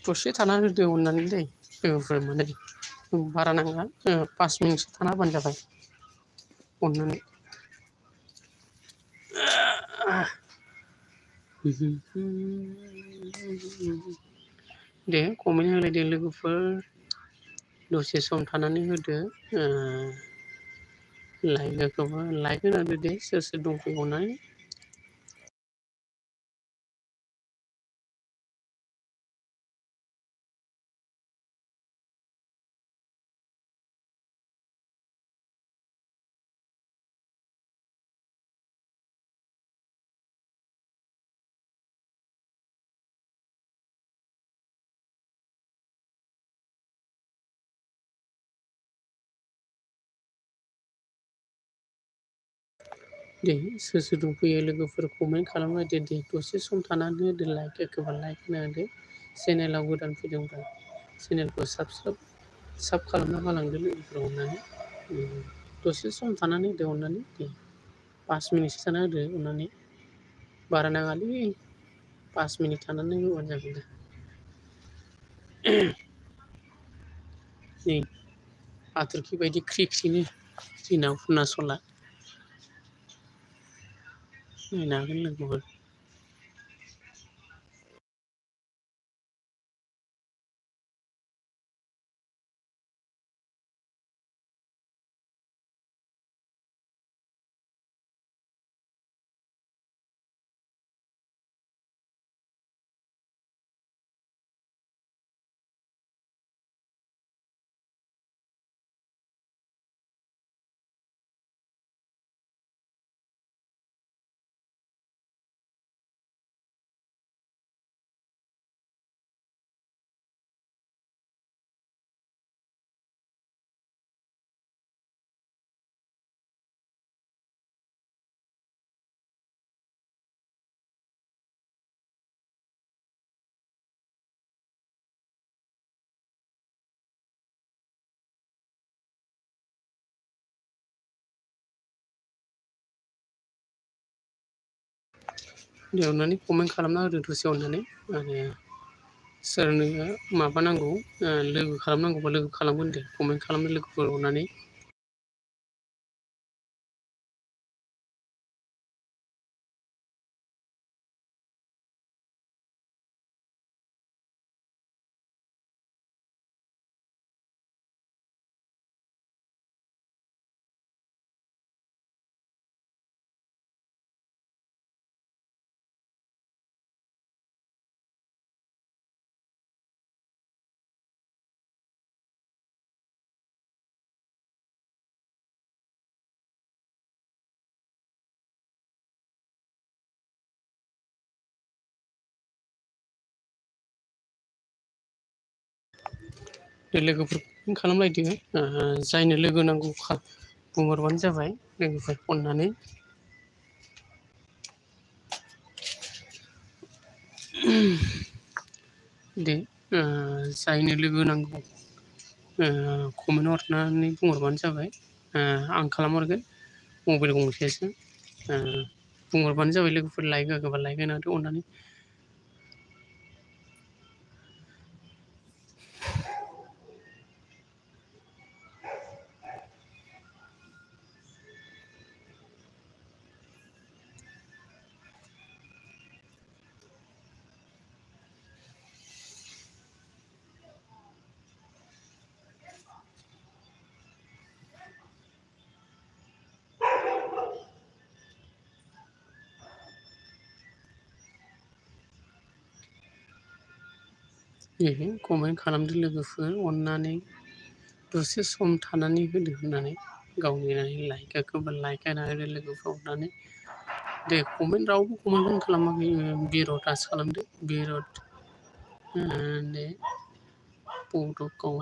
दसे थाना होदो अननानै दै लोगोफोर माने बारा नाङा 5 मिनिटसो थाना होबानो जाबाय अननानै। दे कमेन्ट होलायदो लोगोफोर दसे सम थानानै होदो लाइक होनानै दे सोर सोर दंफैयो अननानै। दे सोर सोर दंफैयो लोगोफोर कमेन्ट खालामना होदो दे दसे सम थानानै होदो लाइक होना होदो चेनेलाव गोदान फैदोंब्ला चेनेलखौ साब खालामना गालांदो लोगोफोर अननानै दसे सम थानानै होदो अननानै दे 5 मिनिटसो थाना होदो अननानै बारा नाङालै 5 मिनिट थानानै होबानो जागोन दे। नै हाथरखि बायदि ख्रि ख्रिनो जोंना अरुनाचला नायनो हागोन लोगोफोर। दे अननानै कमेन्ट खालामना होदो दसे अननानै आरो सोरनो माबा नांगौ लोगो खालामनांगौबा लोगो खालामगोन दे कमेन्ट खालामनो लोगोफोर अननानै। दे लोगोफोर कमेन्ट खालामलायदो जायनो लोगो नांगौ बुंहरबानो जाबाय लोगोफोर अननानै। दे जायनो लोगो नांगौ कमेन्ट हरनानै बुंहरबानो जाबाय आं खालामहरगोन मबाइल गंसेसो बुंहरबानो जाबाय लोगोफोर लाइक होआखैबा लाइक होना होदो अननानै। कमेन्ट खालामदो लोगोफोर अननानै दसे सम थानानै होदो होननानै गावनि लाइक होआखैबा लाइक होना होदो लोगोफोर अननानै। दे कमेन्ट रावबो कमेन्टखौनो खालामाखै बिरतासो खालामदो बिरत दे बड'गाव